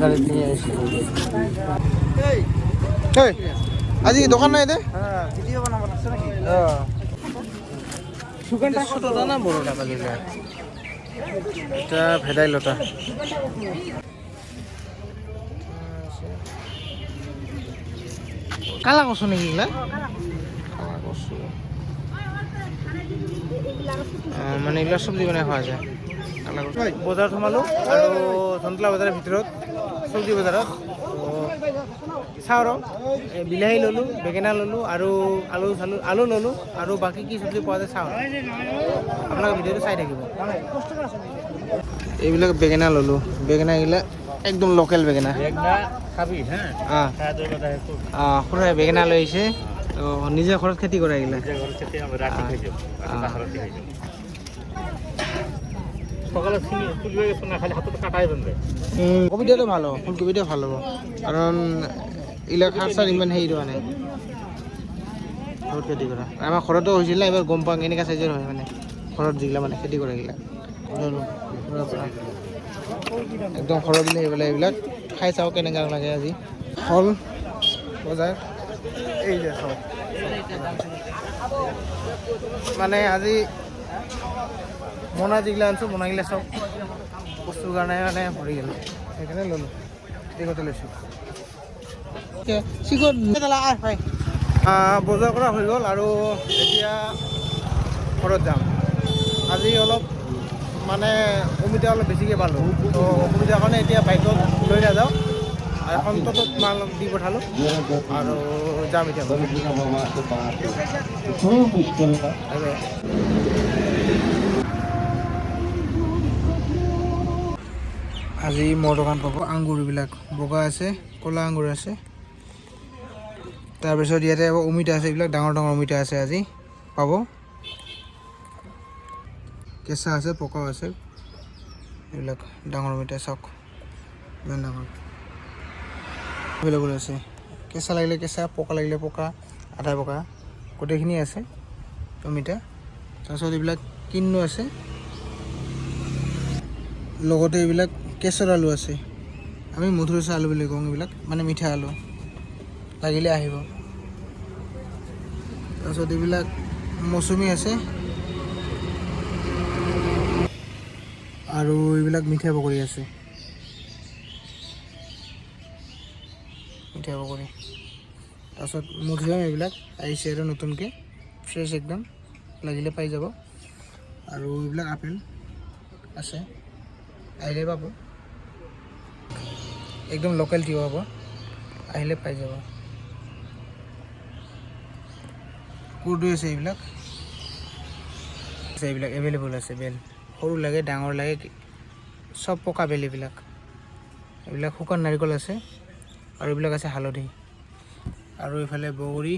গাড়ীত নিয়ে আহিছে। এই, আজি দোকান নাই দে। ভিডিও বানাবো লাগছে নাকি? ছোটটা না বড়টা পালিলে? এটা ভেদাইলতা। কালা কচু নেকি এইগিলা? কালা কচু। মানে এইবিলাক চব্জি বনাই খোৱা যায়, কালা কচু। বজাৰত সোমালোঁ আৰু ধনতলা বজাৰৰ ভিতৰত চব্জি বজাৰত চাওঁ ৰ, বিলাহী ল'লোঁ, বেঙেনা ল'লোঁ আৰু আলু চালু আলু ল'লোঁ আৰু বাকী কি চব্জি পোৱা যায় চাওঁ। আপোনালোকে ভিডিঅ'টো চাই থাকিব। এইবিলাক বেঙেনা ল'লোঁ, বেঙেনা এইবিলাক একদম লোকেল বেঙেনা। খাবি হ্যাঁ? অঁ। খাই দৈ কথা একো। অঁ, খুৰাই বেঙেনা লৈ আহিছে। তো নিজে ঘৰত খেতি কৰে এইগিলা। নিজে ঘৰত খেতি, ৰাতি খাই যাওঁ, ৰাতি খাই যাওঁ। সকালে ছিঙি তুলিব গেছো না, খালি হাতত কাটাই বান্ধে। কবিতাটো ভাল হ'ব, ফুলকবিটো ভাল হ'ব, কাৰণ এইবিলাক সাৰ চাৰ ইমান হেৰি দিয়া নাই, ঘৰত খেতি কৰা। আমাৰ ঘৰতো হৈছিল না, এইবাৰ গম পাওঁ কেনেকুৱা চাইজৰ হয়। মানে ঘৰত যিগিলা মানে খেতি কৰে এইগিলা একদম ঘৰৰ বিলাহী পেলাই এইবিলাক খাই চাওঁ কেনেকুৱা লাগে। আজি ফল বজাৰ এই যে চাওক, মানে আজি মোনা যিগিলা আনিছোঁ, মোনাগিলা চব বস্তুৰ কাৰণে মানে ভৰি গ'ল, সেইকাৰণে ল'লোঁ, এইগতে লৈছোঁ। চিকন ভাই, বজাৰ কৰা হৈ গ'ল আৰু এতিয়া ঘৰত যাম। আজি অলপ মানে অমিতা অলপ বেছিকৈ পালোঁ, তো অসুবিধাৰ কাৰণে এতিয়া বাইকত লৈ নাযাওঁ, এখন টোটোত মাল দি পঠালোঁ আৰু যাম এতিয়া। আজি মোৰ দোকান পাব আঙুৰবিলাক, বগা আছে, ক'লা আঙুৰ আছে, তাৰপিছত ইয়াতে আকৌ অমিতা আছে, এইবিলাক ডাঙৰ ডাঙৰ অমিতা আছে আজি পাব। কেঁচা আছে, পকাও আছে। এইবিলাক ডাঙৰ অমিতা চাওক, ইমান ডাঙৰ এভেইলেবল আছে। কেঁচা লাগিলে কেঁচা, পকা লাগিলে পকা, আধা পকা, গোটেইখিনি আছে অমিতা। তাৰপিছত এইবিলাক কিন্নু আছে, লগতে এইবিলাক কেঁচৰ আলু আছে, আমি মধুৰচা আলু বুলি কওঁ এইবিলাক, মানে মিঠা আলু, লাগিলে আহিব। তাৰপিছত এইবিলাক মৌচুমী আছে আৰু এইবিলাক মিঠা বগৰী আছে, মিঠা বগৰী। তাৰপিছত মধুৰিআম এইবিলাক আহিছে আৰু নতুনকৈ ফ্ৰেছ একদম, লাগিলে পাই যাব। আৰু এইবিলাক আপেল আছে, আহিলে পাব, একদম লোকেল তিয়হ হ'ব, আহিলে পাই যাব। কুৰ্দু আছে, এইবিলাক আছে, এইবিলাক এভেইলেবল আছে। বেল সৰু লাগে, ডাঙৰ লাগে, চব পকা বেল এইবিলাক। এইবিলাক শুকান নাৰিকল আছে আৰু এইবিলাক আছে হালধি, আৰু এইফালে বগৰী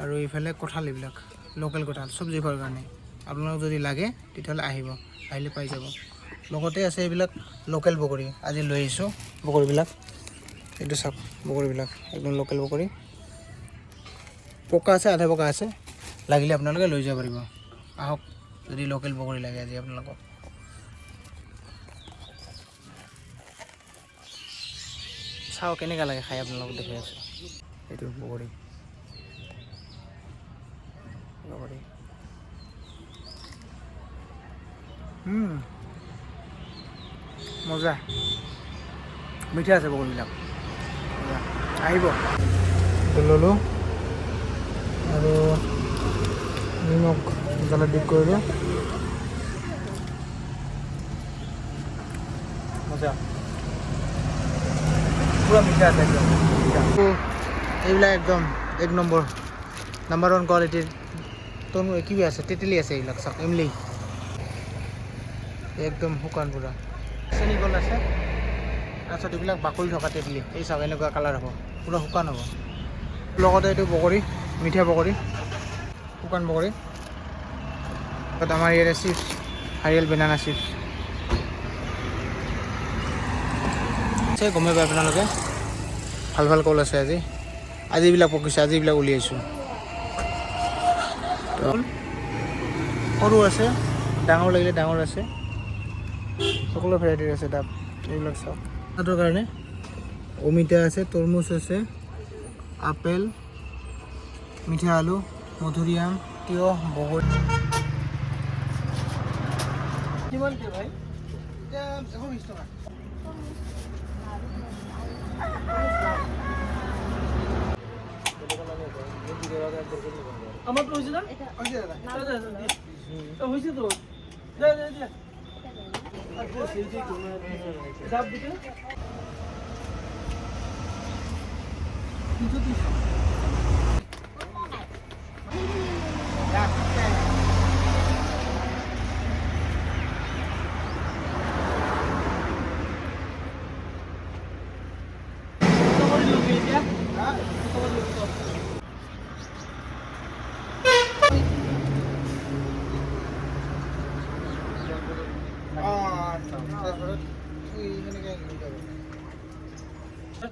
আৰু এইফালে কঁঠাল, এইবিলাক লোকেল কঁঠাল চব্জি খোৱাৰ কাৰণে। আপোনালোক যদি লাগে তেতিয়াহ'লে আহিব, আহিলে পাই যাব। লগতে আছে এইবিলাক লোকেল বগৰী, আজি লৈ আহিছোঁ বগৰীবিলাক। এইটো চাওক বগৰীবিলাক একদম লোকেল বগৰী, পকা আছে, আধা পকা আছে, লাগিলে আপোনালোকে লৈ যাব পাৰিব। আহক যদি লোকেল বগৰী লাগে আজি আপোনালোকক। চাওক কেনেকুৱা লাগে খাই, আপোনালোকক দেখুৱাই আছোঁ। এইটো বগৰী, বগৰী। মজা, মিঠা আছে বগৰীবিলাক, আহিব। ল'লোঁ আৰু নিমখ জ্বলা ডিপ কৰিলোঁ, মজা, পূৰা মিঠা আছে একদম। এইবিলাক একদম এক নম্বৰ, নাম্বাৰ ওৱান কোৱালিটিৰ তনু কিবা আছে, তেতেলী আছে, এইবিলাক চাওক, ইমলি একদম শুকান পূৰা। চেনিকল আছে, তাৰপিছত এইবিলাক বাকলি থকা তেতেলী, এই চাওক এনেকুৱা কালাৰ হ'ব, পূৰা শুকান হ'ব। লগতে এইটো বগৰী, মিঠা বগৰী, শুকান বগৰী। তাত আমাৰ ইয়াতে চিপছ, হাৰিয়েল বেনানা চিপছ আছে, গমেই পায় আপোনালোকে। ভাল ভাল কল আছে আজি, আজি এইবিলাক পকিছে, আজি এইবিলাক উলিয়াইছোঁ। সৰু আছে, ডাঙৰ লাগিলে ডাঙৰ আছে, সকলো ভেৰাইটিৰ আছে ডাব। এইবিলাক চাওক, তাৰ কাৰণে অমিতা আছে, তৰমুজ আছে, আপেল, মিঠা আলু, মধুৰিআম, তিয়হ, বগৰী। কিমানকে ভাই? এতিয়া 120 টকা। আমার তো হয়েছে না? হৈছে দাদা। হয়েছে তো, দে দে দে। ডাব দিতে।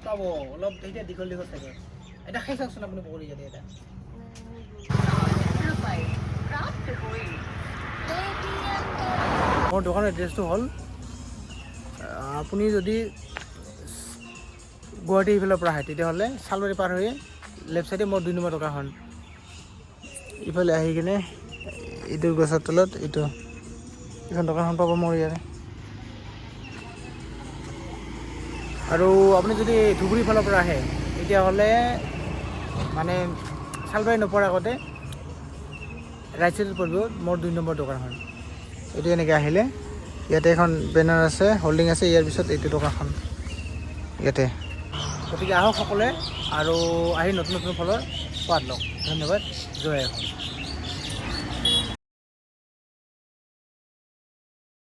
পাব অলপ, এতিয়া দীঘল দীঘল থাকে। এটা খাই চাওকচোন আপুনি, বগৰী যাতে এটা। মোৰ দোকানৰ এড্ৰেছটো হ'ল, আপুনি যদি গুৱাহাটী এইফালৰ পৰা আহে, তেতিয়াহ'লে চালবাৰী পাৰ হৈ লেফ্ট চাইডে মোৰ 2 নম্বৰ দোকানখন। ইফালে আহি কিনে এইটো গছৰ তলত এইটো এইখন দোকানখন পাব মোৰ ইয়াৰে। আৰু আপুনি যদি ধুবুৰী ফালৰ পৰা আহে, তেতিয়াহ'লে মানে চালবাৰী নোপোৱাৰ আগতে ৰাইট চাইডত পৰিব মোৰ 2 নম্বৰ দোকানখন। এইটো এনেকৈ আহিলে ইয়াতে এখন বেনাৰ আছে, হোল্ডিং আছে, ইয়াৰ পিছত এইটো দোকানখন ইয়াতে। গতিকে আহক সকলোৱে আৰু আহি নতুন নতুন ফলৰ সোৱাদ লওক। ধন্যবাদ। জয় অসম।